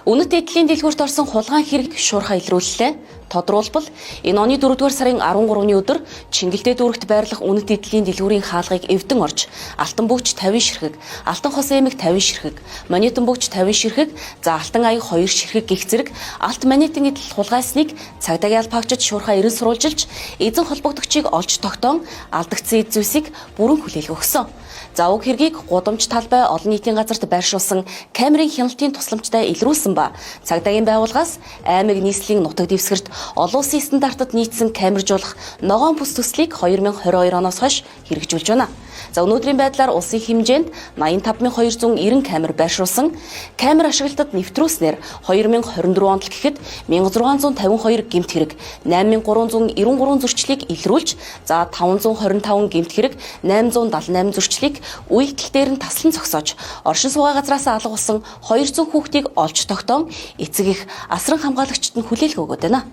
Үнэт эдлийн дэлгүүрт орсон хулгайн хэрэг шуурхай илрүүллээ. Тодруулбал, энэ оны 4-р сарын 13-ны өдөр Чингэлтэй дүүрэгт байрлах үнэт эдлийн дэлгүүрийн хаалгыг эвдэн орж, алтан бөгж 50 ширхэг, алтан хос эмэг 50 ширхэг, монитон бөгж 50 ширхэг, за алтан аяг 2 ширхэг гэх зэрэг алт монитон эдэл хулгайсныг цагдаагийн албаагчид шуурхай эрен сурвалжилж, эзэн холбогдогчийг олж тогтоон алдагдсан эд зүйлсийг бүрэн хүлээлгэх өгсөн. За, уг хэргийг гудамж талбай олон нийтийн газарт байршуулсан камерын хяналтын тусламжтай илрүүлсэн ба цагдаагийн байгууллагаас аймаг нийслэлийн нутаг дэвсгэрт олон улсын стандартад нийцсэн камержуулах ногоон бүс төслийг 2022 оноос хойш хэрэгжүүлж байна. За, өнөөдрийн байдлаар улсын хэмжээнд 85,290 камер байршуулсан. Камер ашиглалтад нэвтрүүлснээр 2024 онд л гэхэд 1652 гэмт хэрэг, 8393 зөрчлийг илрүүлж, за 525 гэмт хэрэг, 878 зөрчлийг үйлдэл дээр нь таслан зогсоож, оршин суугаа газраас алга болсон 200 хүүхдийг олж тогтоон эцэг эх, асран хамгаалагчид нь хүлээлгэ өгөөд байна.